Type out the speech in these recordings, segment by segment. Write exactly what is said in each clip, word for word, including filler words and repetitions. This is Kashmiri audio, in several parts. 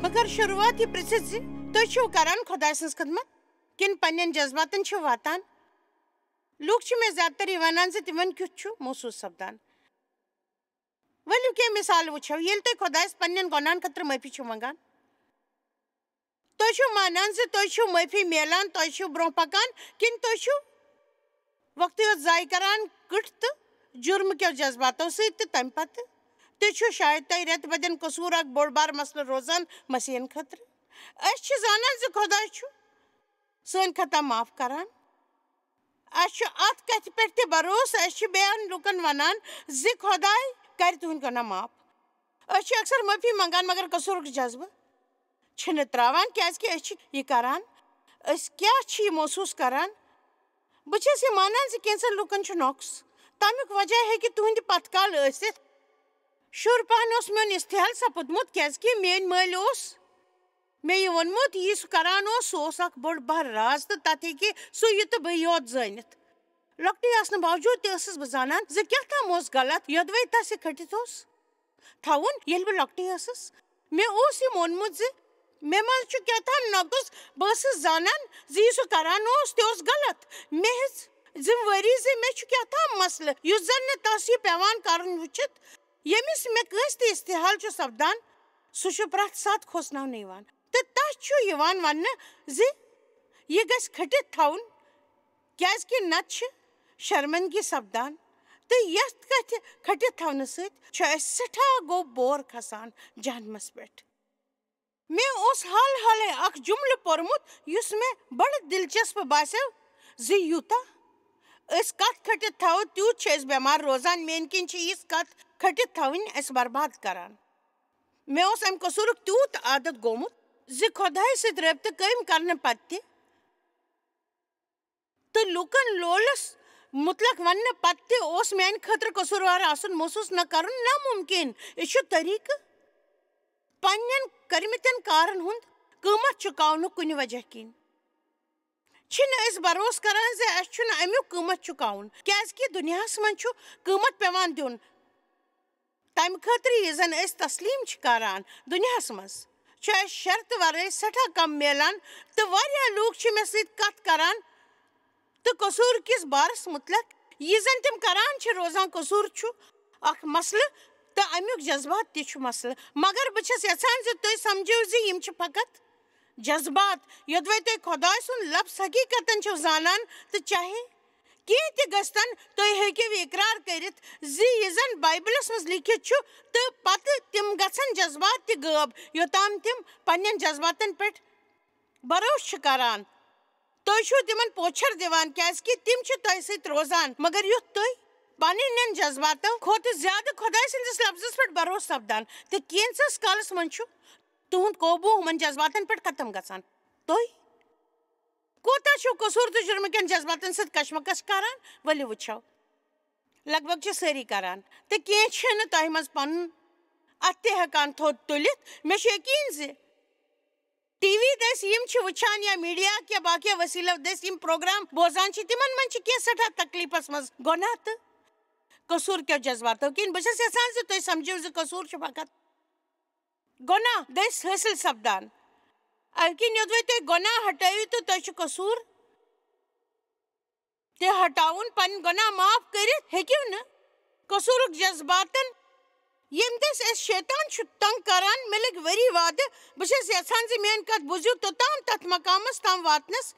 مگر شروٗعات یہِ پرٛژھِتھ زِ تُہۍ چھِو کران خۄداے سٕنٛز خدمت کِنہٕ پننٮ۪ن جذباتن چھِو واتان؟ لوٗکھ چھِ مےٚ زیادٕ تر یہِ ونان زِ تِمن کیُتھ چھُ محسوٗس سپدان۔ ؤلِو کینٛہہ مثال وٕچھو۔ ییٚلہِ تُہۍ خۄدایس پننٮ۪ن گۄناہن خٲطرٕ معٲفی چھِو منٛگان، تُہۍ چھِو مانان زِ تُہۍ چھِو معٲفی میلان، تُہۍ چھِو برٛونٛہہ پکان، کِنہٕ تُہۍ چھِو وقتٕے یوت ضایع کران کٕٹھ تہٕ جُرمہٕ کیو جذباتو سۭتۍ تہٕ تمہِ پتہٕ تہِ چھُ شاید تۄہہِ رٮ۪تہٕ بدٮ۪ن قصوٗر اکھ بوٚڑ بار مسلہٕ روزان مسیحن خٲطرٕ؟ أسۍ چھِ زانان زِ خۄداے چھُ سٲنۍ خطا معاف کران۔ اسہِ چھُ اتھ کتھِ پٮ۪ٹھ تہِ بھروسہٕ، أسۍ چھِ بیٚین لوٗکن ونان زِ خۄداے کرِ تُہنٛدۍ گۄناہ معاف۔ أسۍ چھِ اکثر معٲفی منٛگان، مگر قصوٗرُک جذبہٕ چھِنہٕ ترٛاوان، کیٛازِکہِ أسۍ چھِ یہِ کران۔ أسۍ کیٛاہ چھِ یہِ محسوٗس کران؟ بہٕ چھَس یہِ مانان زِ کینٛژن لوٗکن چھُ نۄقص۔ تَمیُک وجہ ہیٚکہِ تُہنٛدِ پتھ کال ٲسِتھ۔ شُر پہن اوس میون استحال سپُدمُت، کیٛازِکہِ میٲنۍ مٲلۍ اوس مےٚ یہِ ووٚنمُت، یہِ سُہ کران اوس، سُہ اوس اکھ بوٚڑ بار راز، تہٕ تتھ ہیٚکہِ سُہ یہِ تہٕ بہٕ یوت زٲنِتھ۔ لۄکٹٕے آسنہٕ باوجوٗد تہِ ٲسٕس بہٕ زانان زِ کیٛاہ تام اوس غلط، یوٚدوَے تس یہِ کھٔٹِتھ اوس تھاوُن۔ ییٚلہِ بہٕ لۄکٹٕے ٲسٕس، مےٚ اوس یہِ مونمُت زِ مےٚ منٛز چھُ کیٛاہ تام نۄقُص۔ بہٕ ٲسٕس زانان زِ یہِ سُہ کران اوس، تہِ اوس غلط۔ مےٚ ہیٚژ ذمہٕ وٲری زِ مےٚ چھُ کیٛاہ تام مسلہٕ، یُس زن نہٕ تس یہِ پٮ۪وان کرُن وٕچھِتھ، ییٚمِس مےٚ کٲنٛسہِ تہِ استحال چھُ سپدان، سُہ چھُ پرٛٮ۪تھ ساتہٕ کھوژناونہٕ یِوان۔ تہٕ تس چھُ یِوان وننہٕ زِ یہِ گژھِ کھٔٹِتھ تھاوُن، کیٛازِکہِ نتہٕ چھِ شرمندگی سپدان۔ تہٕ یتھ کتھِ کھٔٹِتھ تھاونہٕ سۭتۍ چھُ اسہِ سٮ۪ٹھاہ گوٚب بور کھسان جہنمس پٮ۪ٹھ۔ مےٚ اوس حال حالے اکھ جملہٕ پوٚرمُت، یُس مےٚ بڑٕ دلچسپ باسیو زِ یوٗتاہ أسۍ کتھ کھٔٹِتھ تھاوو، تیوٗت چھِ أسۍ بٮ۪مار روزان۔ میٛانہِ کِنۍ چھِ یِژھ کتھ کھٔٹِتھ تھاوٕنۍ اسہِ برباد کران۔ مےٚ اوس امہِ قصوٗرُک تیوٗت عادت گوٚمُت زِ خۄدایہِ سۭتۍ رٲبطہٕ قٲیِم کرنہٕ پتہٕ تہِ تہٕ لوٗکن لولس مُتلق وننہٕ پتہٕ تہِ اوس میانہِ خٲطرٕ قصوٗروار آسُن محسوٗس نہ کرُن ناممکن۔ یہِ چھُ طریقہٕ پننٮ۪ن کٔرمٕتٮ۪ن کارن ہُنٛد قۭمتھ چُکاونُک کُنہِ وجہ کِنۍ۔ چھِنہٕ أسۍ بھروسہٕ کران زِ اَسہِ چھُنہٕ اَمیُک قۭمتھ چُکاوُن، کیازِ کہِ دُنیاہَس منٛز چھُ قۭمتھ پٮ۪وان دیُن تَمہِ خٲطرٕ یہِ زَن أسۍ تسلیٖم چھِ کران۔ دُنیاہَس منٛز چھُ اَسہِ شرطہٕ ورٲے سٮ۪ٹھاہ کم میلان، تہٕ واریاہ لوٗکھ چھِ مےٚ سۭتۍ کتھ کران تہٕ قصوٗر کِس بارس مُتلق، یہِ زَن تِم کران چھِ روزان، قصوٗر چھُ اکھ مسلہٕ تہٕ اَمیُک جذبات تہِ چھُ مسلہٕ۔ مگر بہٕ چھَس یژھان زِ تُہۍ سمجھِو زِ یِم چھِ فقط جذبات۔ یوٚدوَے تُہۍ خۄداے سُنٛد لفظ حقیٖقتن چھِو زانان، تہٕ چاہے کینٛہہ تہِ گٔژھتن، تُہۍ ہیٚکِو یہِ اقرار کٔرِتھ زِ یہِ زن بایبلس منٛز لیکھِتھ چھُ، تہٕ پتہٕ تِم گژھن جذبات تہِ غٲب، یوٚتام تِم پننٮ۪ن جذباتن پٮ۪ٹھ بھروسہٕ چھِ کران۔ تُہۍ چھِو تِمن پوچھر دِوان، کیازِ کہِ تِم چھِ تۄہہِ سۭتۍ روزان، مگر یُتھ تُہۍ پننٮ۪ن جذباتو کھۄتہٕ زیادٕ خۄداے سٕنٛدِس لفظس پٮ۪ٹھ بھروسہٕ سپدان، تہٕ کینٛژس کالس منٛز چھُ تُہُنٛد قوبوٗ ہُمن جذباتن پٮ۪ٹھ ختم گژھان۔ تُہۍ کوتاہ چھِو قصوٗر تہٕ جُرمہٕ کٮ۪ن جذباتن سۭتۍ کشمکش کران؟ ؤلِو وٕچھو۔ لگ بگ چھِ سٲری کران، تہٕ کینٛہہ چھِنہٕ تۄہہِ منٛز پنُن اتھٕ تہِ ہٮ۪کان تھوٚد تُلِتھ۔ مےٚ چھُ یقیٖن زِ ٹی وی دٔسۍ یِم چھِ وٕچھان یا میڈیا کہِ باقیو وسیلو دٔسۍ یِم پروگرام بوزان چھِ، تِمن منٛز چھِ کینٛہہ سٮ۪ٹھاہ تکلیفس منٛز گۄناہ تہٕ قصوٗر کیو جذباتو کِنۍ۔ بہٕ چھَس یژھان زِ تُہۍ سمجھِو زِ قصوٗر چھُ فقط گۄناہ دٔسۍ حٲصِل سپدان۔ اَمہِ کِنۍ یوٚدوَے تُہۍ گۄناہ ہٹٲیِو تہٕ تۄہہِ چھُ قصوٗر تہِ ہٹاوُن، پنٕنۍ گۄناہ معاف کٔرِتھ ہیٚکِو نہٕ قصوٗرُک جذباتن، ییٚمہِ دٔسۍ اَسہِ شیطان چھُ تنگ کران۔ مےٚ لٔگۍ ؤری وادٕ، بہٕ چھَس یژھان زِ میٲنۍ کتھ بوٗزِو توٚتام تتھ مقامس تام واتنس،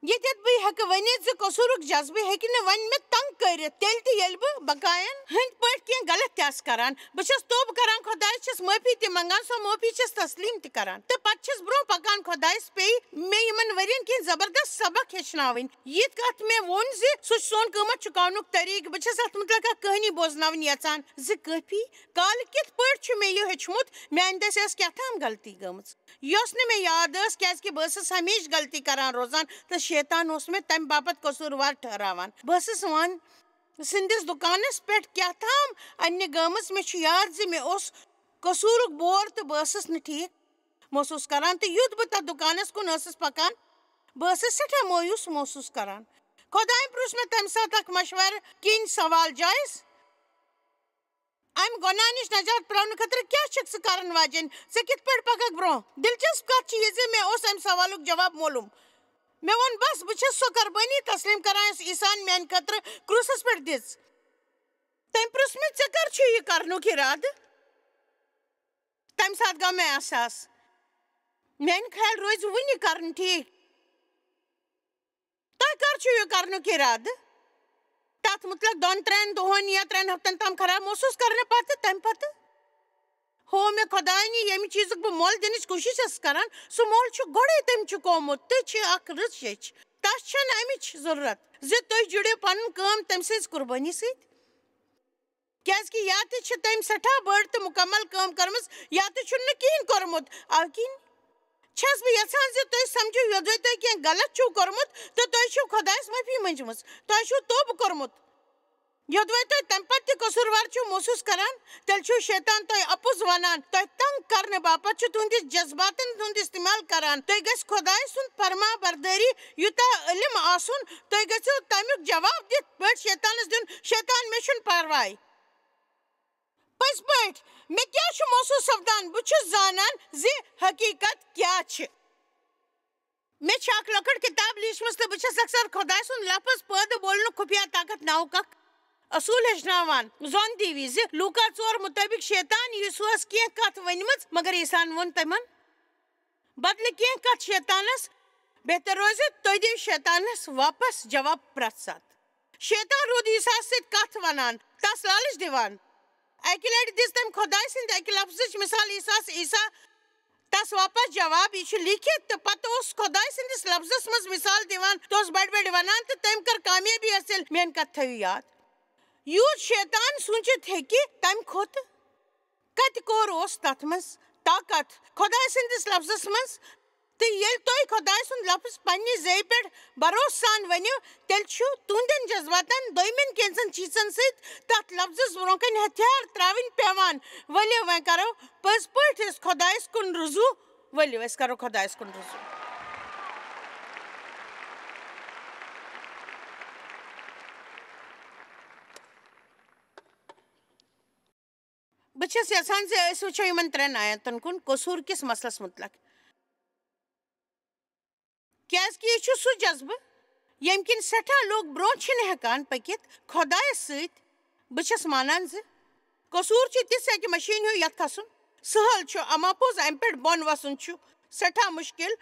ییٚتٮ۪تھ بہٕ ہٮ۪کہٕ ؤنِتھ زِ قصوٗرُک جذبہٕ ہیٚکہِ نہٕ وۄنۍ مےٚ تنگ کٔرِتھ، تیٚلہِ تہِ ییٚلہِ بہٕ بقاین ہٕنٛدۍ پٲٹھۍ کینٛہہ غلط تہِ آسہٕ کران۔ بہٕ چھَس توبہٕ کران، خۄدایَس چھَس معٲفی تہِ منٛگان، سۄ معٲفی چھَس تسلیٖم تہِ کران، تہٕ پتہٕ چھَس برٛونٛہہ پکان۔ خۄدایَس پیٚیہِ مےٚ یِمن ؤرین کینٛہہ زبردست سبق ہیٚچھناوٕنۍ۔ یِتھ کتھ مےٚ ووٚن زِ سُہ چھُ سون قۭمتھ چُکاونُک طریٖقہٕ، بہٕ چھَس اتھ مُتعلق اکھ کہانی بوزناوٕنۍ یژھان زِ کٲفی کالہٕ کِتھ پٲٹھۍ چھُ مےٚ یہِ ہیوٚچھمُت، میانہِ دٔسۍ ٲس کیٛاہ تام غلطی گٔمٕژ، یۄس نہٕ مےٚ یاد ٲس، کیازِ کہِ بہٕ ٲسٕس ہمیشہِ غلطی کران روزان تہٕ شیطان اوس مےٚ تمہِ باپتھ قصوٗروار ٹھہراوان۔ بہٕ ٲسٕس وان سٕنٛدِس دُکانس پٮ۪ٹھ کیٛاہ تام اننہِ گٔمٕژ۔ مےٚ چھُ یاد زِ مےٚ اوس قصوٗرُک بور تہٕ بہٕ ٲسٕس نہٕ ٹھیٖک محسوٗس کران، تہٕ یُتھ بہٕ تتھ دُکانس کُن ٲسٕس پکان، بہٕ ٲسٕس سٮ۪ٹھاہ مایوٗس محسوٗس کران۔ خۄدایَن پرُژھ مےٚ تمہِ ساتہٕ اکھ مشورٕ کِنۍ سوال، جایز؟ امہِ گۄناہ نِش نجات پراونہٕ خٲطرٕ کیٛاہ چھکھ ژٕ کرن واجیٚنۍ؟ ژےٚ کِتھ پٲٹھۍ پککھ برونٛہہ؟ دلچسپ کتھ چھِ یہِ زِ مےٚ اوس امہِ سوالُک جواب معلوم۔ مےٚ ووٚن، بس، بہٕ چھَس سۄ قربٲنی تسلیم کران، یۄس عیسیٰ ہن میانہِ خٲطرٕ کرٛوٗسس پٮ۪ٹھ دِژ۔ تٔمۍ پرُژھ مےٚ، "ژےٚ کر چھُے یہِ کرنُک ارادٕ؟" تمہِ ساتہٕ گوٚو مےٚ احساس، میانہِ خیال روزِ وُنہِ کرُن ٹھیٖک۔ تۄہہِ کر چھُ یہِ کرنُک ارادٕ؟ تتھ مُتعلق دۄن ترٛٮ۪ن دۄہن یا ترٛٮ۪ن ہفتن تام خراب محسوس کرنہٕ پتہٕ، تمہِ پتہٕ ہو مےٚ خۄداینہِ ییٚمہِ چیٖزُک بہٕ مۄل دِنٕچ کوٗشِش چھَس کران، سُہ مۄل چھُ گۄڈَے تٔمۍ چُکومُت۔ تہٕ چھِ اکھ رٕژ شیٚچھ۔ تَس چھَنہٕ اَمِچ ضروٗرت زِ تُہۍ جُڑِو پنُن کٲم تٔمۍ سٕنٛزِ قربٲنی سۭتۍ۔ کیٛازِکہِ یا تہِ چھِ تٔمۍ سٮ۪ٹھاہ بٔڑ تہٕ مُکمل کٲم کٔرمٕژ، یا تہِ چھُنہٕ نہٕ کِہیٖنۍ کوٚرمُت۔ اَوٕ کِنۍ چھَس بہٕ یَژھان زِ تُہۍ سمجھِو، یوٚدوَے تۄہہِ کینٛہہ غلط چھُو کوٚرمُت تہٕ تۄہہِ چھُو خۄدایَس معٲفی منٛجمٕژ، تۄہہِ چھُو توبہٕ کوٚرمُت۔ یوٚدوَے تُہۍ تَمہِ پَتہٕ تہِ قصوٗروار چھِو محسوٗس کران، تیٚلہِ چھُ شیطان تۄہہِ اَپُز وَنان۔ تۄہہِ تنگ کرنہٕ باپتھ چھُ تُہنٛدِس جذباتن ہُنٛد استعمال کران۔ تُہۍ گژھِ خۄداے سُنٛد فرما بردٲری یوٗتاہ علم آسُن، تُہۍ گژھِو تَمیُک جواب دِتھ پٲٹھۍ شیطانس دیُن، "شیطان، مےٚ چھُنہٕ پرواے۔" پٔزۍ پٲٹھۍ، مےٚ کیٛاہ چھُ محسوٗس سپدان؟ بہٕ چھُس زانان زِ حقیقت کیٛاہ چھِ۔ مےٚ چھِ اکھ لۄکٕٹ کتاب لیٖچھمٕژ تہٕ بہٕ چھَس اکثر خۄداے سُنٛد لفظ پٲدٕ بولنُک خُفیہ طاقت ناوُک اکھ اصوٗل ہیٚچھناوان۔ زون دیوی زِ لوٗکا ژور مُطٲبِق شیطان یسوعس کینٛہہ کتھ ؤنمٕژ، مگر عیسیٰ ہن ووٚن تِمن بدلہٕ کینٛہہ کتھ شیطانس، بہتر روزِ تُہۍ دِیِو شیطانس واپس جواب پرٛٮ۪تھ ساتہٕ۔ شیطان روٗد عیسیٰ سۭتۍ کتھ ونان، تس لالچ دِوان۔ اکہِ لٹہِ دِژ تٔمۍ خۄداے سٕنٛدِ اکہِ لفظٕچ مثال عیسیٰ ہس۔ عیسیٰ تس واپس جواب، "یہِ چھُ لیٖکھِتھ"، تہٕ پتہٕ اوس خۄداے سٕنٛدِس لفظس منٛز مثال دِوان، تہٕ اوس بڑِ بڑِ ونان، "تہٕ تٔمۍ کٔر کامیٲبی حٲصِل، میٲنۍ کتھ تھٲیِو یاد۔" یوٗت شیطان سوٗنٛچِتھ ہیٚکہِ، تمہِ کھۄتہٕ کتہِ کور اوس تتھ منٛز طاقت خۄداے سٕنٛدِس لفظس منٛز؟ تہٕ ییٚلہِ تُہۍ خۄداے سُنٛد لفظ پننہِ زیٚیہِ پٮ۪ٹھ بھروسہٕ سان ؤنِو، تیٚلہِ چھُ تُہنٛدٮ۪ن جذباتن دوٚیمٮ۪ن کینٛژن چیٖزن سۭتۍ تتھ لفظس برونٛہہ کنہِ ہتھیار ترٛاوٕنۍ پٮ۪وان۔ ؤلِو وۄنۍ کرو پٔزۍ پٲٹھۍ أسۍ خۄدایس کُن رُجوع۔ ؤلِو أسۍ کرو خۄدایس کُن رُجوع۔ بہٕ چھَس یژھان زِ أسۍ وٕچھو یِمن ترٛٮ۪ن آیتن کُن قصوٗر کِس مسلس مُتعلق، کیازِ کہِ یہِ چھُ سُہ جذبہٕ، ییٚمہِ کِنۍ سٮ۪ٹھاہ لوٗکھ برٛونٛہہ چھِنہٕ ہٮ۪کان پٔکِتھ خۄدایس سۭتۍ۔ بہٕ چھَس مانان زِ قصوٗر چھُ تِژھ اَکہِ مٔشیٖن ہیوٗ یَتھ کھسُن سہل چھُ، اما پوٚز اَمہِ پٮ۪ٹھ بۄن وَسُن چھُ سٮ۪ٹھاہ مُشکِل۔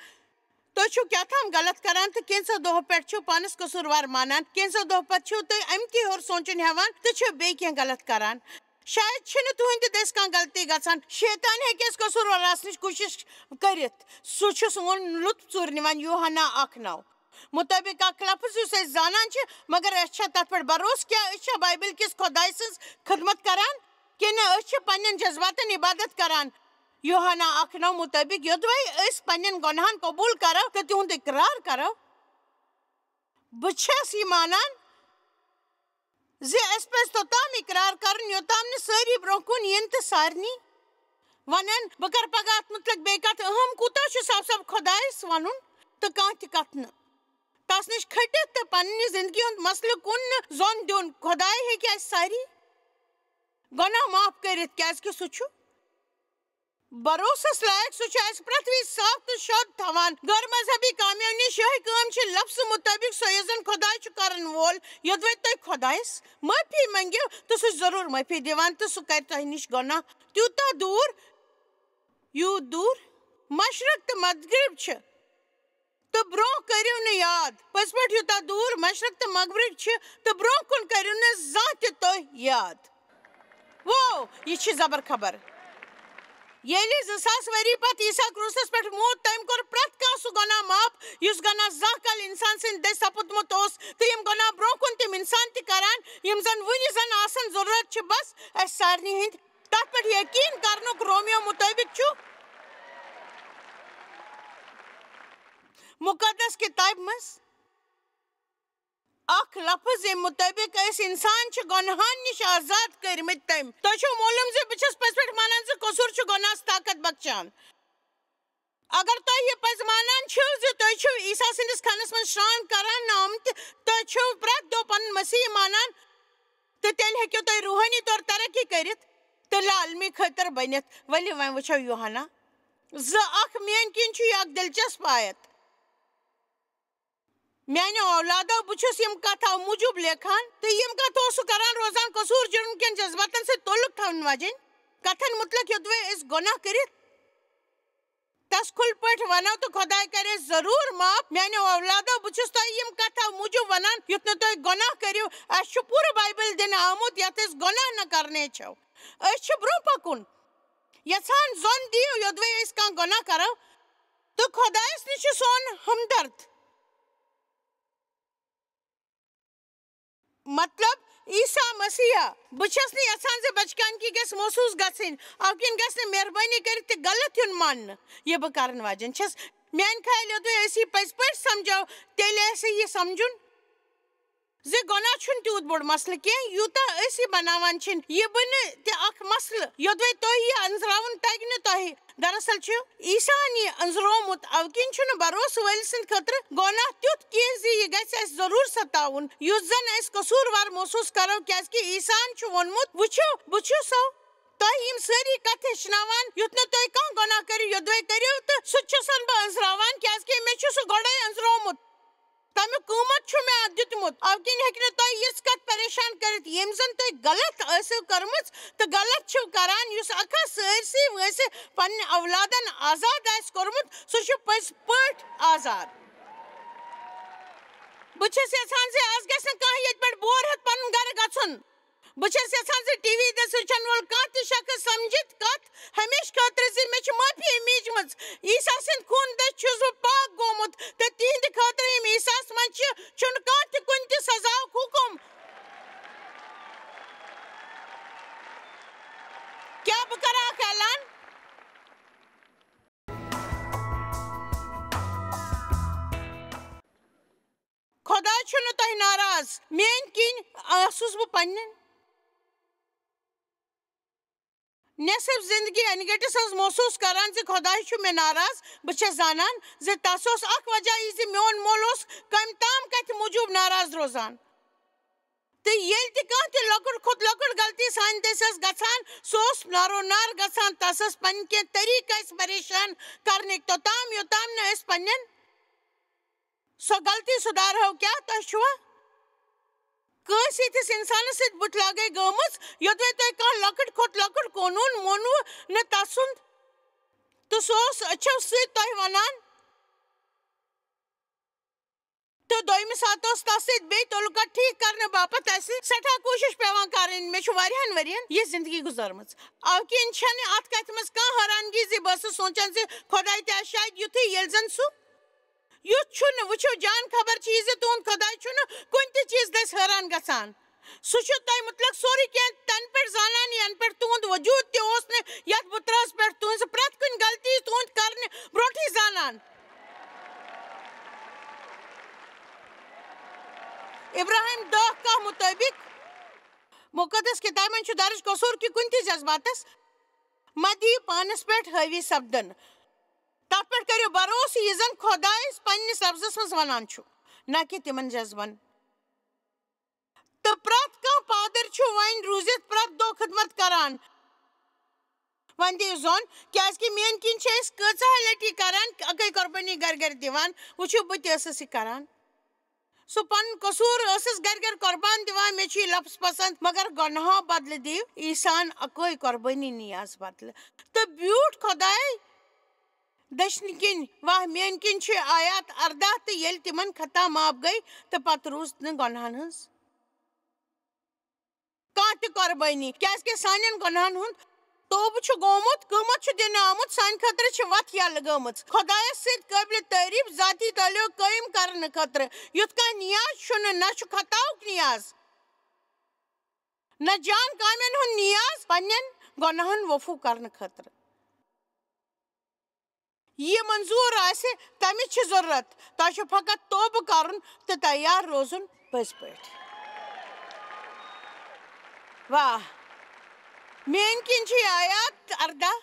تُہۍ چھِو کیٛاہ تام غلط کران تہٕ کینٛژھو دۄہو پٮ۪ٹھ چھِو پانَس قصوٗروار مانان، کینٛژھو دۄہو پتہٕ چھِو تُہۍ اَمہِ تہِ ہیوٚر سونٛچُن ہٮ۪وان تہٕ چھِو بیٚیہِ کینٛہہ غلط کران۔ شاید چھِنہٕ تُہنٛدِ دٔسۍ کانٛہہ غلطی گژھان۔ شیطان ہیٚکہِ اَسہِ قصوٗروار آسنٕچ کوٗشِش کٔرِتھ۔ سُہ چھُ سون لطف ژوٗرِ نِوان۔ یوحنا اکھ نو مُطٲبِق اکھ لفظ یُس أسۍ زانان چھِ، مگر أسۍ چھا تتھ پٮ۪ٹھ بھروسہٕ؟ کیٛاہ أسۍ چھا بایبل کِس خۄدایہِ سٕنٛز خدمت کران کِنہٕ أسۍ چھِ پننٮ۪ن جذباتن عبادت کران؟ یوحنا اکھ نو مُطٲبِق یوٚدوَے أسۍ پننٮ۪ن گۄناہن قبوٗل کرو تہٕ تِہُنٛد اقرار کرو، بہٕ چھَس یہِ مانان زِ اَسہِ پَزِ توٚتام اقرار کرُن، یوٚتام نہٕ سٲری برٛونٛہہ کُن یِن تہٕ سارنٕے وَنن، "بہٕ کرٕ پگاہ اَتھ مُتعلِق بیٚیہِ کَتھ۔ اہم کوٗتاہ چھُ صاف صاف خۄدایَس وَنُن تہٕ کانٛہہ تہِ کَتھ نہٕ؟" تَس نِش کھٔٹِتھ تہٕ پننہِ زِندگی ہُنٛد مسلہٕ کُن نہٕ زوٚن دیُن۔ خۄداے ہیٚکہِ اَسہِ سارے گۄناہ معاف کٔرِتھ، کیٛازِ کہِ سُہ چھُ بھروسس لایق، سُہ چھُ اَسہِ پرٛٮ۪تھ وِزِ صاف تہٕ شوٚد تھاوان۔ غٲر مذہبی کامیو نِش یِہوٚے کٲم چھِ لفظہٕ مُطٲبِق سۄ، یۄس زَن خۄداے چھُ کرن وول۔ یوٚدوَے تُہۍ خۄدایَس معٲفی منٛگِو، تہٕ سُہ چھُ ضروٗر معٲفی دِوان، تہٕ سُہ کرِ تۄہہِ نِش گۄناہ تیوٗتاہ دوٗر، یوٗت دوٗر مشرق تہٕ مغرب چھِ۔ تہٕ برٛونٛہہ کٔرِو نہٕ یاد۔ پٔزۍ پٲٹھۍ، یوٗتاہ دوٗر مشرق تہٕ مغرب چھِ، تہٕ برٛونٛہہ کُن کٔرِو نہٕ زانٛہہ تہِ تُہۍ یاد۔ وو، یہِ چھِ زبر خبر۔ ییٚلہِ زٕ ساس ؤری پتہٕ عیسیٰ کرٛوٗسس پٮ۪ٹھ موٗد، تٔمۍ کوٚر پرٛٮ۪تھ کانٛہہ سُہ گۄناہ معاف، یُس گۄناہ زانٛہہ کالہِ انسان سٕنٛدِ دٔسۍ سپُدمُت اوس، تہٕ یِم گۄناہ برٛونٛہہ کُن تِم انسان تہِ کران، یِم زن وُنہِ زن آسن۔ ضروٗرت چھِ بس اَسہِ سارنٕے ہٕنٛدِ تتھ پٮ۪ٹھ یقین کرنُک۔ رومیو مُطٲبِق چھُ مُقدس کِتابہِ منٛز اکھ لفظ، ییٚمہِ مُطٲبِق أسۍ انسان چھِ گۄنہَن نِش آزاد کٔرمٕتۍ تٔمۍ۔ تۄہہِ چھُو معلوم زِ بہٕ چھَس پٔزۍ پٲٹھۍ مانان زِ قصوٗر چھُ گۄناہَس طاقت بخشان۔ اگر تۄہہِ یہِ پٔزۍ مانان چھِو زِ تُہۍ چھِو عیسیٰ سٕنٛدِس خانَس منٛز شران کران آمٕتۍ، تُہۍ چھِو پرٛٮ۪تھ دۄہ پنُن مسیح مانان، تہٕ تیٚلہِ ہیٚکِو تُہۍ روحٲنی طور ترقی کٔرِتھ۔ تہٕ لالمی خٲطرٕ بٔنِتھ۔ ؤلِو وۄنۍ وٕچھو یوحنا زٕ اکھ، میٛانہِ کِنۍ چھُ یہِ اکھ دلچسپ آیت۔ میٛانیو اولادو، بہٕ چھُس یِم کتھٕ اَمہِ موٗجوٗب لیکھان تہٕ یِم کتھٕ اوسُکھ کران روزان قصوٗر جُرم کٮ۪ن جذباتن سۭتۍ تعلق تھاوَن واجٮ۪ن کتھن مُتعلق، یوٚدوَے أسۍ گۄناہ کٔرِتھ تس کھُلہِ پٲٹھۍ ونو تہٕ خۄداے کرِ اَسہِ ضروٗر معاف۔ میٛانیو اولادو، بہٕ چھُس تۄہہِ یِم کتھٕ اَمہِ موٗجوٗب ونان یُتھ نہٕ تُہۍ گۄناہ کٔرِو۔ اَسہِ چھُ پوٗرٕ بایبل دِنہٕ آمُت یتھ أسۍ گۄناہ نہٕ کرنے چھَو۔ أسۍ چھِ برٛونٛہہ پکُن۔ یژھان زۄن دِیِو یوٚدوَے أسۍ کانٛہہ گۄناہ کرو تہٕ خۄدایس نِش چھُ سون ہمدرد۔ مطلب، عیسیٰ مسیحا، بہٕ چھَس نہٕ یژھان زِ بچکانگی گژھِ محسوٗس گژھٕنۍ، اَوٕ کِنۍ گژھِ نہٕ مہربٲنی کٔرِتھ تہِ غلط یُن ماننہٕ۔ یہِ بہٕ کرن واجٮ۪ن چھَس، میٛانہِ خیال یوٚدوَے أسۍ یہِ پٔزۍ پٲٹھۍ سمجھو، تیٚلہِ آسہِ یہِ سمجھُن زِ گۄناہ چھُنہٕ تیوٗت بوٚڑ مسلہٕ کینٛہہ، یوٗتاہ أسۍ یہِ بناوان چھِن۔ یہِ بنہِ تہِ اکھ مسلہٕ، یوٚدوَے تۄہہِ یہِ أنٛزراوُن تگہِ نہٕ تۄہہِ۔ دراصل چھُ عیسیٰ ہن یہِ أنٛزرومُت، اَوٕ کِنۍ چھُنہٕ بھروسہٕ وٲلۍ سٕنٛدِ خٲطرٕ گۄناہ تیُتھ کینٛہہ زِ یہِ گژھِ اَسہِ ضروٗر ستاوُن، یُتھ زن أسۍ قصوٗروار محسوٗس کرو، کیازِ کہِ عیسیٰ ہن چھُ ووٚنمُت، "وٕچھِو، بہٕ چھُسو تۄہہِ یِم سٲری کتھٕ ہیٚچھناوان، یُتھ نہٕ تُہۍ کانٛہہ گۄناہ کٔرِو، یوٚدوَے کٔرِو تہٕ سُہ تہِ چھُسن بہٕ أنٛزراوان، کیازِ کہِ مےٚ چھُ سُہ گۄڈَے أنٛزرومُت۔" تَمیُک قۭمَتھ چھُ مےٚ اَتھ دیُتمُت۔ اَوٕ کِنۍ ہیٚکہِ نہٕ تۄہہِ یِژھ کَتھ پریشان کٔرِتھ، ییٚمۍ زَن تُہۍ غلط ٲسِو کٔرمٕژ تہٕ غلط چھِو کران، یُس اکھا سٲرسٕے وٲنٛسہِ پننہِ اولادن آزاد آسہِ کوٚرمُت، سُہ چھُ پٔزۍ پٲٹھۍ آزاد۔ بہٕ چھَس یَژھان زِ از گژھِ نہٕ کانٛہہ ییٚتہِ پٮ۪ٹھ بور ہٮ۪تھ پنُن گرٕ گژھُن۔ بہٕ چھَس یَژھان زِ ٹی وی دٔسۍ وٕچھَن وول کانٛہہ تہِ شخص سَمجھِتھ کَتھ ہمیشہٕ خٲطرٕ زِ مےٚ چھِ معٲفی میٖجمٕژ۔ عیسیٰ سٕنٛدِ خوٗنہٕ دٔسۍ چھُس بہٕ پاک گوٚمُت، تہٕ تِہنٛدِ خٲطرٕ یِم عیسیٰ ہَس منٛز چھِ، چھُنہٕ کانٛہہ تہِ کُنہِ تہِ سزاہُک حُکم۔ کیٛاہ بہٕ کرٕ اکھ اعلان؟ خۄداے چھُنہٕ تۄہہِ ناراض۔ میٛٲنۍ کِنۍ آسُس بہٕ پننٮ۪ن نصف زندگی انہِ گٔٹِس منٛز محسوٗس کران زِ خۄداے چھُ مےٚ ناراض۔ بہٕ چھَس زانان زِ تَس اوس اکھ وجہ یہِ زِ میون مول اوس کَمہِ تام کَتھِ موٗجوٗب ناراض روزان۔ تہٕ ییٚلہِ تہِ کانٛہہ تہِ لۄکُٹ کھۄتہٕ لۄکُٹ غلطی سانہِ دٔسۍ ٲس گژھان، سُہ اوس نارو نار گژھان، تَس ٲس پنٕنۍ کینٛہہ طریٖقہٕ اَسہِ پریشان کرنٕکۍ، توٚتام یوٚتام نہٕ أسۍ پننٮ۪ن سۄ غلطی سُدھارہو۔ کیٛاہ تۄہہِ چھُوا کٲنٛسہِ یِتھِس اِنسانس سۭتۍ بُتھِ لاگے گٔمٕژ، یوٚدوَے تۄہہِ کانٛہہ لۄکٕٹ کھۄتہٕ لۄکُٹ قونوٗن مونوٕ نہٕ تسُنٛد، تہٕ سُہ اوس أچھو سۭتۍ تۄہہِ ونان، تہٕ دوٚیمہِ ساتہٕ اوس تس سۭتۍ بیٚیہِ تعلقات ٹھیٖک کرنہٕ باپتھ اسہِ سٮ۪ٹھاہ کوٗشش پٮ۪وان کرٕنۍ۔ مےٚ چھُ واریاہن ؤرین یہِ زندگی گُزٲرمٕژ۔ اَوٕ کِنۍ چھَنہٕ اتھ کتھِ منٛز کانٛہہ حٲرانگی زِ بہٕ ٲسٕس سونچان زِ خۄداے تہِ آسہِ شاید یُتھُے، ییٚلہِ زن سُہ یُتھ چھُنہٕ۔ وٕچھِو، جان خبر چھِ یہِ زِ تُہُنٛد خۄداے چھُنہٕ کُنہِ تہِ چیٖز دٔسۍ حٲران گژھان۔ سُہ چھُ تۄہہِ مُتعلق سورُے کینٛہہ تَنہٕ پٮ۪ٹھ زانان، یَنہٕ پٮ۪ٹھ تُہُنٛد وجوٗد تہِ اوس نہٕ یَتھ بُترَس پٮ۪ٹھ، تُہٕنٛز پرٛٮ۪تھ کُنہِ غلطی تُہُنٛد کرنہٕ برونٛٹھٕے زانان۔ ابراہیم دَہ کَہہ مُطٲبِق، مُقدس کِتابہِ منٛز چھُ درٕج قصوٗر کہِ کُنہِ تہِ جذباتس مہ دِیِو پانس پٮ۪ٹھ حٲوی سپدُن۔ تتھ پٮ۪ٹھ کٔرِو بھروسہٕ یہِ زن خۄداے پننِس لفظس منٛز ونان چھُ، نہ کہِ تِمن جذبن۔ تہٕ پرٛٮ۪تھ کانٛہہ پادٕر چھُ وۄنۍ روٗزِتھ پرٛٮ۪تھ دۄہ خدمت کران۔ وۄنۍ دِیِو زوٚن، کیازِ کہِ میٲنۍ کِنۍ چھِ أسۍ کۭژاہ لٹہِ کران اکٲے قۄربٲنی گرِ گرِ دِوان۔ وٕچھِو، بہٕ تہِ ٲسٕس یہِ کران۔ سُہ پنُن قصوٗر ٲسٕس گرِ گرِ قۄربان دِوان، مےٚ چھُ یہِ لفظ پسند، مگر گۄناہو بدلہٕ دِیِو عیسیٰ ہن اکٲے قۄربٲنی نیاز بدلہٕ۔ تہٕ بیوٗٹھ خۄداے دٔچھنہِ کِنۍ، واہ، میٲنۍ کِنۍ چھِ آیات ارداہ، تہٕ ییٚلہِ تِمن خطا معاف گٔے، تہٕ پتہٕ روٗز نہٕ گۄناہن ہٕنٛز کانٛہہ تہِ قۄربٲنی، کیازِ کہِ سانٮ۪ن گۄناہن ہُنٛد توبہٕ چھُ گوٚمُت، قۭمتھ چھُ دِنہٕ آمُت، سانہِ خٲطرٕ چھِ وَتھ یَلہٕ گٔمٕژ۔ خۄدایَس سۭتۍ قٲبلِ تعریٖف ذاتی تعلق قٲیِم کرنہٕ خٲطرٕ، یُتھ کانٛہہ نیاز چھُنہٕ، نہ چھُ خطاہُک نیاز، نہ جان کامٮ۪ن ہُنٛد نیاز، پننٮ۪ن گۄناہن وفو کرنہٕ خٲطرٕ۔ یہِ منظوٗر آسہِ، تَمِچ چھِ ضروٗرت۔ تۄہہِ چھُ فقط توبہٕ کرُن تہٕ تیار روزُن پٔزۍ پٲٹھۍ۔ واہ، میٲنۍ کِنۍ چھِ یہِ آیات ارداہ۔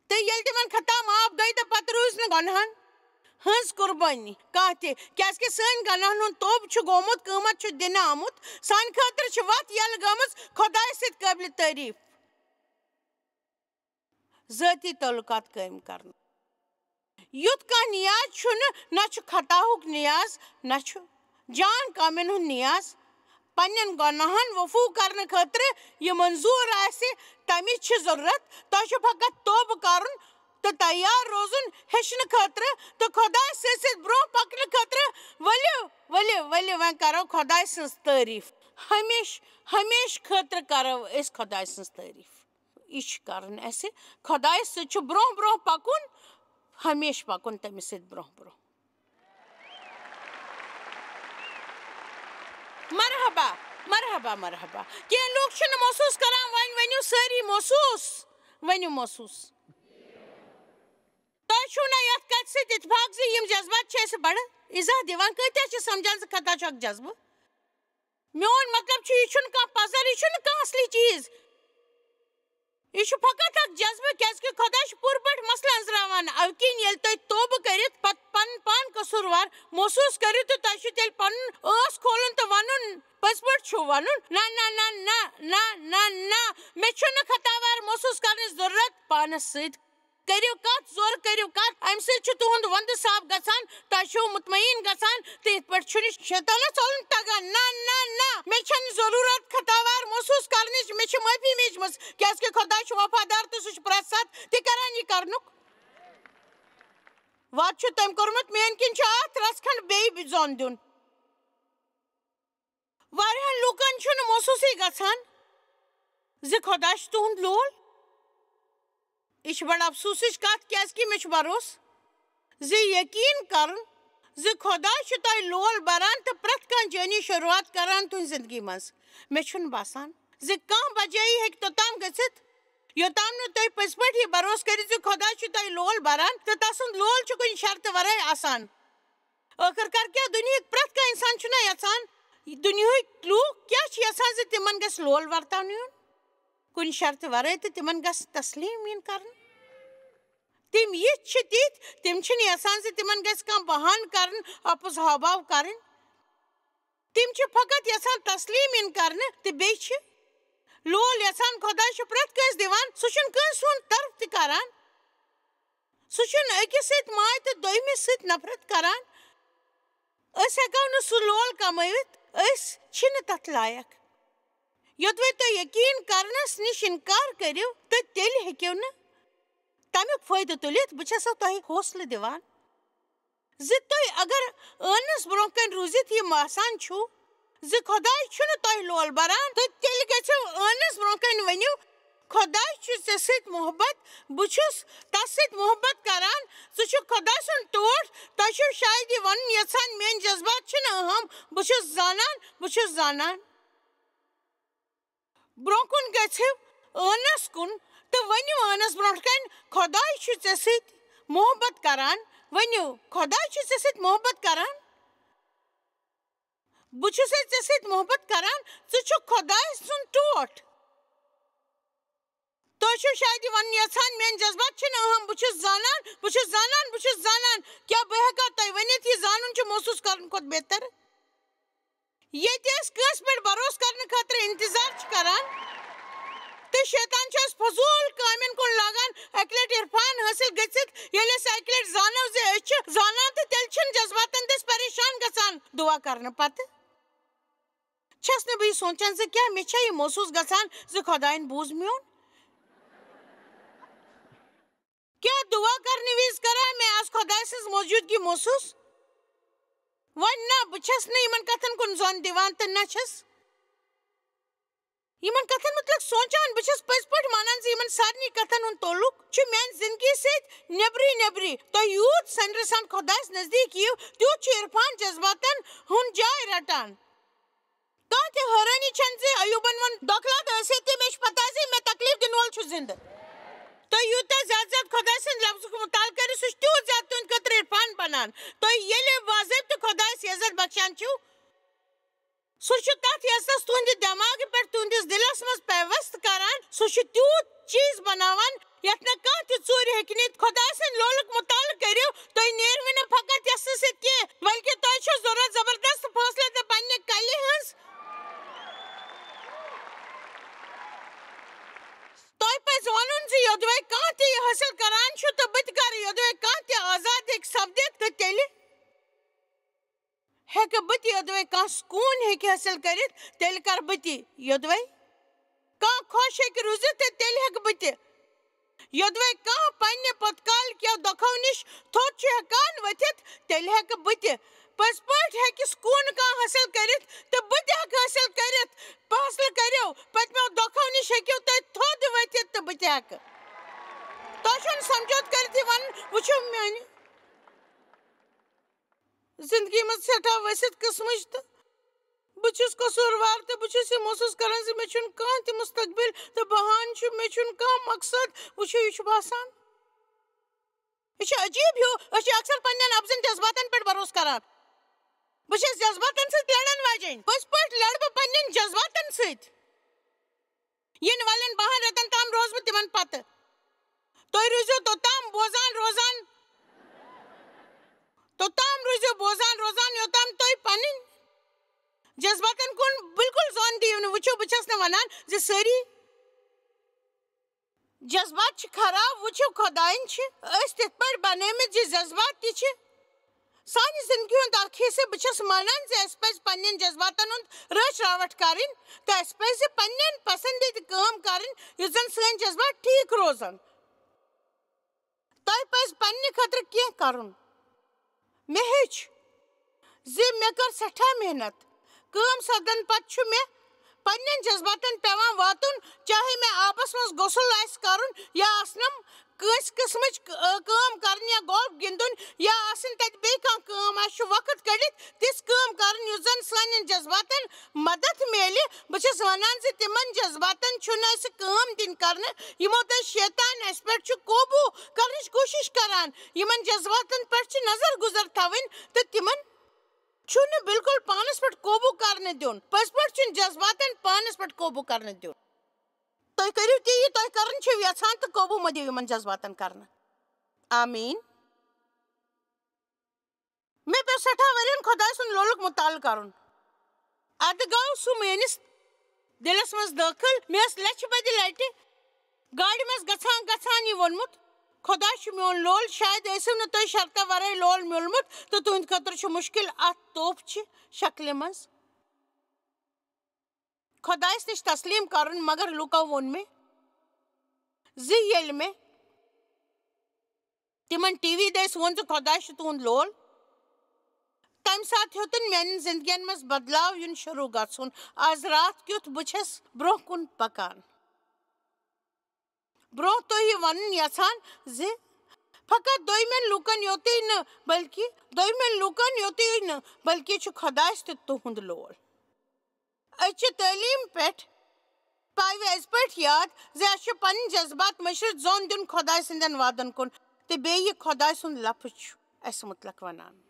تہٕ ییٚلہِ تِمن خطا معاف گٔے تہٕ پتہٕ روٗز نہٕ گۄنہن ہٕنٛز قربٲنی کانٛہہ تہِ، کیٛازِکہِ سٲنۍ گۄناہن ہُنٛد توبہٕ چھُ گوٚمُت، قۭمتھ چھُ دِنہٕ آمُت۔ سانہِ خٲطرٕ چھِ وَتھ یَلہٕ گٔمٕژ خۄدایہِ سۭتۍ قٲبلِ تعریٖف۔ ذٲتی تعلقات قٲیِم کرنہٕ۔ یُتھ کانٛہہ نیاز چھُنہٕ، نہ چھُ خطاہُک نیاز، نہ چھُ جان کامٮ۪ن ہُنٛد نیاز۔ پننٮ۪ن گۄناہن وفو کرنہٕ خٲطرٕ یہِ منظوٗر آسہِ، تَمِچ چھِ ضروٗرت۔ تۄہہِ چھُ فقط توبہٕ کرُن تہٕ تیار روزُن ہیٚچھنہٕ خٲطرٕ تہٕ خۄدایہِ سۭتۍ سۭتۍ برٛونٛہہ پکنہٕ خٲطرٕ۔ ؤلِو، ؤلِو، ؤلِو، وۄنۍ کرو خۄدایہِ سٕنٛز تعریٖف۔ ہمیشہٕ، ہمیشہٕ خٲطرٕ کرو أسۍ خۄدایہِ سٕنٛز تعریٖف۔ یہِ چھُ کرُن اَسہِ۔ خۄدایَس سۭتۍ چھُ برٛونٛہہ برٛونٛہہ پَکُن، ہمیشہٕ پَکُن تٔمِس سۭتۍ برٛونٛہہ برٛونٛہہ۔ مرحبا، مرحبا، مرحبا۔ کینٛہہ لوٗکھ چھِنہٕ محسوٗس کران، وۄنۍ ؤنِو سٲری محسوٗس، ؤنِو محسوٗس۔ تۄہہِ چھُو نہ یَتھ کَتھِ سۭتۍ اتفاق زِ یِم جذبات چھِ اَسہِ بڑٕ ایٖزاہ دِوان؟ کۭتیٛاہ چھِ سمجھان زِ خطا چھُ اکھ جذبہٕ؟ میون مطلب چھُ، یہِ چھُنہٕ کانٛہہ پزر، یہِ چھُنہٕ کانٛہہ اصلی چیٖز۔ یہِ چھُ فقط اکھ جذبہٕ، کیازِ کہِ خۄداے چھُ پوٗرٕ پٲٹھۍ مسلہٕ أنٛزراوان۔ اَوٕ کِنۍ ییٚلہِ تُہۍ توبہٕ کٔرِتھ پتہٕ پنُن پان قصوٗروار محسوٗس کٔرِو، تہٕ تۄہہِ چھُ تیٚلہِ پنُن ٲس کھولُن تہٕ ونُن، پٔزۍ پٲٹھۍ چھُو ونُن، نہ، نہ، نہ، نہ، نہ، نہ، نہ، مےٚ چھُنہٕ خطاوار محسوٗس کرنٕچ ضروٗرت پانس سۭتۍ۔ کٔرِو کتھ، زورٕ کٔرِو کتھ، امہِ سۭتۍ چھُ تُہُنٛد وندٕ صاف گژھان، تۄہہِ چھُو مطمئن گژھان، تہٕ یِتھ پٲٹھۍ چھُنہٕ شیطانس ژلُن تگان۔ نہ، نہ، نہ، مےٚ چھَنہٕ ضروٗرت خطاوار محسوٗس کرنٕچ، مےٚ چھِ معٲفی میٖجمٕژ، کیازِ کہِ خۄداے چھُ وفادار تہٕ سُہ چھُ پرٛٮ۪تھ ساتہٕ تہِ کران یہِ کرنُک۔ وعدٕ چھُ تٔمۍ کوٚرمُت، میٲنۍ کِنۍ چھُ اتھ رژھ کھنڈ بیٚیہِ زوٚن دیُن۔ واریاہن لوٗکن چھُنہٕ محسوٗسٕے گژھان زِ خۄداے چھُ تُہُنٛد لول۔ یہِ چھِ بڑٕ افسوٗسٕچ کتھ، کیازِ کہِ مےٚ چھُ بھروسہٕ زِ یقیٖن کرُن زِ خۄداے چھُ تۄہہِ لول بران تہٕ پرٛٮ۪تھ کانٛہہ جٲنی شروٗعات کران تُہنٛزِ زندگی منٛز۔ مےٚ چھُنہٕ باسان زِ کانٛہہ بجٲیی ہیٚکہِ توٚتام گٔژھِتھ، یوٚتام نہٕ تُہۍ پٔزۍ پٲٹھۍ یہِ بھروسہٕ کٔرِو زِ خۄداے چھُ تۄہہِ لول بران تہٕ تسُنٛد لول چھُ کُنہِ شرطہٕ ورٲے آسان۔ ٲخٕر کار کیٛاہ دُنیہٕکۍ پرٛٮ۪تھ کانٛہہ اِنسان چھُنہ یَژھان، دُنیہٕکۍ لوٗکھ کیٛاہ چھِ یَژھان زِ تِمن گژھِ لول ورتاونہٕ یُن؟ کُنہِ شرطہِ ورٲے تہٕ تِمن گژھِ تسلیٖم یِنۍ کرنہٕ۔ تِم یِتھۍ چھِ تِتھۍ، تِم چھِنہٕ یَژھان زِ تِمن گژھِ کانٛہہ بہانہٕ کرُن، اَپُز ہاو باو کرٕنۍ۔ تِم چھِ فقط یَژھان تسلیٖم یِنۍ کرنہٕ تہٕ بیٚیہِ چھِ لول یَژھان۔ خۄداے چھُ پرٛٮ۪تھ کٲنٛسہِ دِوان، سُہ چھُنہٕ کٲنٛسہِ ہُنٛد طرف تہِ کران۔ سُہ چھُنہٕ أکِس سۭتۍ ماے تہٕ دوٚیمِس سۭتۍ نفرت کران۔ أسۍ ہٮ۪کو نہٕ سُہ لول کمٲوِتھ، أسۍ چھِنہٕ تتھ لایق۔ یوٚدوَے تُہۍ یقیٖن کرنس نِش انکار کٔرِو، تہٕ تیٚلہِ ہیٚکِو نہٕ تمیُک فٲیدٕ تُلِتھ۔ بہٕ چھسو تۄہہِ حوصلہٕ دِوان زِ تُہۍ اگر ٲنس برونٛہہ کنہِ روٗزِتھ یہِ باسان چھُو زِ خۄداے چھُنہٕ تۄہہِ لول بران، تہٕ تیٚلہِ گٔژھِو ٲنس برونٛہہ کنہِ ؤنِو، خۄداے چھُ ژےٚ سۭتۍ محبت، بہٕ چھُس تس سۭتۍ محبت کران، ژٕ چھُکھ خۄداے سُنٛد ٹوٹھ، تۄہہِ چھُو شاید یہِ ونُن یژھان، میٲنۍ جذبات چھِنہٕ اہم، بہٕ چھُس زانان، بہٕ چھُس زانان۔ برونٛہہ کُن گٔژھِو ٲنس کُن تہٕ ؤنِو ٲنس برونٛٹھ کنہِ، خۄداے چھُ ژےٚ سۭتۍ محبت کران، ؤنِو، خۄداے چھُ ژےٚ سۭتۍ محبت کران۔ بہٕ چھُسے ژےٚ سۭتۍ محبت کران، ژٕ چھُکھ خۄداے سُنٛد ٹوٹھ۔ تُہۍ چھِو شاید یہِ وَنُن یَژھان، میٛٲنۍ جذبات چھِنہٕ اہم، بہٕ چھُس زانان، بہٕ چھُس زانان، بہٕ چھُس زانان۔ کیٛاہ بہٕ ہٮ۪کا تۄہہِ ؤنِتھ، یہِ زانُن چھُ محسوٗس کرنہٕ کھۄتہٕ بہتر؟ ییٚتہِ أسۍ کٲنٛسہِ پٮ۪ٹھ بھروسہٕ کرنہٕ خٲطرٕ انتظار چھِ کران، تہٕ شیطان چھُ اَسہِ فضوٗل کامٮ۪ن کُن لاگان۔ اَکہِ لَٹہِ عرفان حٲصِل گٔژھِتھ، ییٚلہِ أسۍ اَکہِ لَٹہِ زانو زِ أسۍ چھِ زانان، تہٕ تیٚلہِ چھِنہٕ جذباتن تہِ أسۍ پریشان گژھان دُعا کرنہٕ پتہٕ۔ چھَس نہٕ بہٕ یہِ سونٛچان زِ کیٛاہ مےٚ چھا یہِ محسوٗس گژھان زِ خۄدایَن بوٗز میون؟ کیٛاہ دُعا کرنہٕ وِزِ کران مےٚ آز خۄداے سٕنٛز موجوٗدگی محسوٗس؟ وۄنۍ نہ، بہٕ چھَس نہٕ یِمَن کَتھَن کُن زۄن دِوان تہٕ نہ چھَس یِمَن کَتھَن مُتعلِق سونٛچان۔ بہٕ چھَس پٔزۍ پٲٹھۍ مانان زِ یِمَن سارنٕے کَتھَن ہُنٛد تعلُق چھُ میٛانہِ زِندگی سۭتۍ نیٚبرٕے نیٚبرٕے۔ تۄہہِ یوٗت سٔنٛدرِسان خۄدایَس نزدیٖک یِیِو، تیوٗت چھُ عرفان جذباتَن ہُنٛد جاے رَٹان۔ کانٛہہ تہِ حٲرٲنی چھَنہٕ زِ ایوٗبَن ووٚن، "دۄکھلات ٲسِتھ تہِ، مےٚ چھُ پَتہ زِ مےٚ تکلیٖف دِنہٕ وول چھُ زِندٕ۔" تُہۍ یوٗتاہ زیادٕ زیادٕ خۄداے سٕنٛدِ لفظُک مُطالعہٕ کٔرِو، سُہ چھُ تیوٗت زیادٕ تُہٕنٛدِ خٲطرٕ عرفان بَنان۔ تُہۍ ییٚلہِ واضح تہٕ خۄدایَس عزت بخشان چھِو، سُہ چھُ تَتھ یَژھَس تُہٕنٛدِ دٮ۪ماغہٕ پٮ۪ٹھ تُہٕنٛدِس دِلَس منٛز پیوست کران۔ سُہ چھُ تیوٗت چیٖز بناوان، یَتھ نہٕ کانٛہہ تہِ ژوٗرِ ہیٚکہِ نِتھ۔ خۄداے سٕنٛدِ لولُک مُطالعہٕ کٔرِو، تُہۍ نیرِو نہٕ فقط یَژھَس سۭتۍ کینٛہہ، بلکہِ تۄہہِ چھو ضروٗرت زبردست فٲصلہٕ تہٕ پننہِ کلہِ ہٕنٛز۔ تۄہہِ پَزِ وَنُن زِ یوٚدوَے کانٛہہ تہِ یہِ حٲصِل کران چھُ تہٕ بہٕ تہِ کرٕ، یوٚدوَے کانٛہہ تہِ آزاد ہیٚکہِ سپدِتھ تہٕ تیٚلہِ ہیٚکہٕ بہٕ تہِ، یوٚدوَے کانٛہہ سکوٗن ہیٚکہِ حٲصِل کٔرِتھ، تیٚلہِ کَرٕ بہٕ تہِ۔ یوٚدوَے کانٛہہ خۄش ہیٚکہِ روٗزِتھ، تہٕ تیٚلہِ ہیٚکہٕ بہٕ تہِ۔ یوٚدوَے کانٛہہ پننہِ پوٚتکالہِ کیو دۄکھو نِش تھوٚد چھُ ہٮ۪کان ؤتھِتھ، تیٚلہِ ہیٚکہٕ بہٕ تہِ۔ پٔزۍ پٲٹھۍ ہیٚکہِ سکوٗن کانٛہہ حٲصِل کٔرِتھ، تہٕ بہٕ تہِ ہٮ۪کہٕ حٲصِل کٔرِتھ۔ فٲصلہٕ کٔرِو، پٔتمیو دۄکھو نِش ہیٚکِو تُہۍ تھوٚد ؤتھِتھ، تہٕ بہٕ تہِ ہٮ۪کہٕ۔ تۄہہِ چھُنہٕ سمجھوتہٕ کٔرِتھ یِوان، وٕچھِو میٛانہِ زندگی منٛز سٮ۪ٹھاہ ؤسِتھ قٕسمٕچ، تہٕ بہٕ چھُس قصوٗروار، تہٕ بہٕ چھُس یہِ محسوٗس کران زِ مےٚ چھُنہٕ کانٛہہ تہِ مستقبل تہٕ بہانہٕ چھُ، مےٚ چھُنہٕ کانٛہہ مقصد۔ وٕچھِو، یہِ چھُ باسان، یہِ چھُ عجیٖب ہیوٗ۔ أسۍ چھِ اکثر پننٮ۪ن اپزن جذباتن پٮ۪ٹھ بھروسہٕ کران۔ بہٕ چھَس جذباتن سۭتۍ لڑن واجیٚنۍ۔ پٔزۍ پٲٹھۍ لڑٕ بہٕ پننٮ۪ن جذباتن سۭتۍ۔ یِنہٕ والٮ۪ن بَہَن رٮ۪تَن تام روزٕ بہٕ تِمَن پَتہٕ۔ تُہۍ روٗزِو توٚتام بوزان روزان، توٚتام روٗزِو بوزان روزان، یوٚتام تُہۍ پنٕنۍ جذباتَن کُن بالکل زوٚن دِیِو نہٕ۔ وٕچھِو، بہٕ چھَس نہٕ وَنان زِ سٲری جذبات چھِ خراب۔ وٕچھِو، خۄدایَن چھِ أسۍ تِتھ پٲٹھۍ بَنٲومٕتۍ زِ جذبات تہِ چھِ سانہِ زندگی ہُنٛد اکھ حصہٕ۔ بہٕ چھَس مانان زِ اَسہِ پَزِ پننٮ۪ن جذباتن ہُنٛد رٲچھ راوَٹھ کرٕنۍ، تہٕ اَسہِ پَزِ پننٮ۪ن پسندیدٕ کٲم کرٕنۍ، یُتھ زَن سٲنۍ جذبات ٹھیٖک روزن۔ تۄہہِ پَزِ پننہِ خٲطرٕ کینٛہہ کرُن۔ مےٚ ہیٚچھ زِ مےٚ کٔر سٮ۪ٹھاہ محنت۔ کٲم سپدن پتہٕ چھُ مےٚ پننٮ۪ن جذباتن پٮ۪وان واتُن، چاہے مےٚ آبس منٛز غسل آسہِ کرُن یا آسنم کٲنٛسہِ قٕسمٕچ ک-، کٲم کرٕنۍ یا گولف گِنٛدُن یا آسٕنۍ تتہِ بیٚیہِ کانٛہہ کٲم۔ اَسہِ چھُ وقت کٔڑِتھ تِژھ کٲم کرٕنۍ یُتھ زن سانٮ۪ن جذباتن مدد میلہِ۔ بہٕ چھَس وَنان زِ تِمن جذباتن چھُنہٕ اَسہِ کٲم دِنۍ کرنہٕ، یِمو تۄہہِ شیطان اَسہِ پٮ۪ٹھ چھُ قوبوٗ کرنٕچ کوٗشِش کران۔ یِمن جذباتن پٮ۪ٹھ چھِ نظر گُزر تھاوٕنۍ تہٕ تِمن چھُنہٕ بالکل پانس پٮ۪ٹھ قوبوٗ کرنہٕ دیُن۔ پٔزۍ پٲٹھۍ چھُنہٕ جذباتن پانس پٮ۪ٹھ قوبوٗ کرنہٕ دیُن۔ تُہۍ کٔرِو تی، یہِ تۄہہِ کرُن چھِو یژھان، تہٕ قوبوٗ مہ دِیِو یِمن جذباتن کرنہٕ۔ آمیٖن۔ مےٚ پیوٚو سٮ۪ٹھاہ ؤرین خۄداے سُنٛد لولُک مُطالعہٕ کرُن۔ ادٕ گوٚو سُہ میٲنِس دِلس منٛز دٲخل۔ مےٚ ٲس لچھِ بٔدِ لٹہِ گاڑِ منٛز گژھان گژھان یہِ ووٚنمُت، "خۄداے چھُ میون لول، شاید ٲسِو نہٕ تُہۍ شرطہ ورٲے لول میوٗلمُت تہٕ تُہنٛدِ خٲطرٕ چھُ مُشکل اتھ توفچہِ شکلہِ منٛز خۄدایس نِش تسلیٖم کرُن، مگر لوٗکو ووٚن مےٚ زِ ییٚلہِ مےٚ تِمن ٹی وی دٔسۍ ووٚن زِ خۄداے چھُ تُہُنٛد لول، تَمہِ ساتہٕ ہیوٚتُن میٛانٮ۪ن زِندگین منٛز بدلاو یُن شروٗع گژھُن۔ از راتھ کیُتھ بہٕ چھَس برٛونٛہہ کُن پکان۔ برٛونٛہہ تۄہہِ یہِ وَنُن یژھان زِ فقط دوٚیمٮ۪ن لوٗکن یوتُے نہٕ، بلکہِ دوٚیمٮ۪ن لوٗکن یوتُے نہٕ، بلکہِ چھُ خۄدایَس تہِ تُہُنٛد لول۔ أزچہِ تعلیٖم پٮ۪ٹھ پاوِ اَسہِ پٲٹھۍ یاد زِ اَسہِ چھِ پنٕنۍ جذبات مٔشرِتھ زوٚن دیُن خۄداے سٕنٛدٮ۪ن وعدن کُن، تہٕ بیٚیہِ یہِ خۄداے سُنٛد لفظ چھُ اَسہِ مُتعلق وَنان۔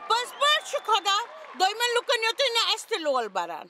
پٔزۍ پٲٹھۍ چھُ خۄدا دوٚیمٮ۪ن لُکن یوتُے نہٕ اَسہِ تہِ لول بَران۔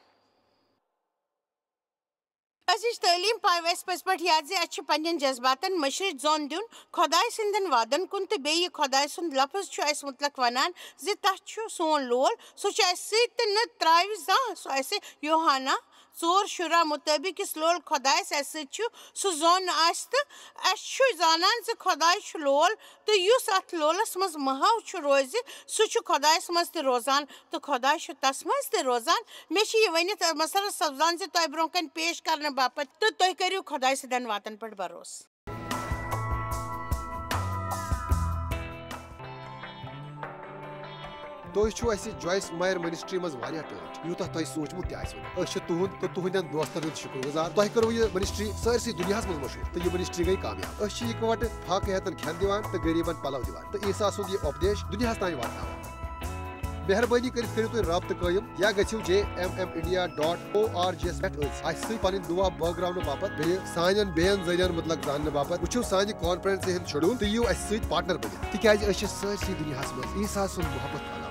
أزِچ تعلیٖم پاوِ اَسہِ پٔزۍ پٲٹھۍ یاد زِ اَسہِ چھِ پننٮ۪ن جذباتن مٔشرِتھ زوٚن دیُن خۄداے سٕنٛدٮ۪ن وعدن کُن، تہٕ بیٚیہِ یہِ خۄداے سُنٛد لفظ چھُ اَسہِ مُتعلق وَنان زِ تَس چھُ سون لول، سُہ چھُ اَسہِ سۭتۍ تہٕ نہٕ ترٛاوِ زانٛہہ سُہ اَسہِ۔ یوحنا ژور شُراہ مُطٲبِق یُس لول خۄدایَس اَسہِ سۭتۍ چھُ، سُہ زوٚن آسہِ، تہٕ اَسہِ چھُ زانان زِ خۄداے چھُ لول، تہٕ یُس اَتھ لولَس منٛز محو چھُ روزِ، سُہ چھُ خۄدایَس منٛز تہِ روزان، تہٕ خۄداے چھُ تَس منٛز تہِ روزان۔ مےٚ چھِ یہِ ؤنِتھ مسرت سپدان زِ تۄہہِ برٛونٛہہ کَنہِ پیش کرنہٕ باپتھ، تہٕ تُہۍ کٔرِو خۄداے سٕنٛدٮ۪ن وعدن پٮ۪ٹھ بھروسہٕ۔ تُہۍ چھِو اَسہِ جویس مایر منسٹری منٛز واریاہ ٹٲٹھۍ، یوٗتاہ تۄہہِ سوٗنٛچمُت تہِ آسِوٕ نہٕ۔ أسۍ چھِ تُہُنٛد تہٕ تُہٕنٛدٮ۪ن دوستن ہُنٛد شُکر گُزار۔ تۄہہِ کٔروٕ یہِ منسٹری سٲرسٕے دُنیاہَس منٛز مشہوٗر تہٕ یہِ منسٹری گٔے کامیاب۔ أسۍ چھِ یِکوَٹہٕ فاقہٕ ہیتن کھٮ۪ن دِوان تہٕ غریٖبن پلو دِوان تہٕ عیسیٰ سُنٛد یہِ اُپدیش دُنیاہَس تام واتناوان۔ مہربٲنی کٔرِتھ کٔرِو تُہۍ رابطہٕ قٲیِم یا گٔژھِو J M M India dot O R G یَس پٮ۪ٹھ أتھۍ اَسہِ سۭتۍ پنٕنۍ دُعا بٲگراونہٕ باپتھ، بیٚیہِ سانٮ۪ن بیٚین ذٔریعن مُتعلق زاننہٕ باپتھ۔ وٕچھِو سانہِ کانفرنسہِ ہُنٛد شیڈول تہٕ یِیِو اَسہِ سۭتۍ پارٹنر بٔنِتھ، تِکیازِ أسۍ چھِ سٲرسٕے دُنیاہَس منٛز عیسیٰ سُنٛد محبت پھٔہلاوان۔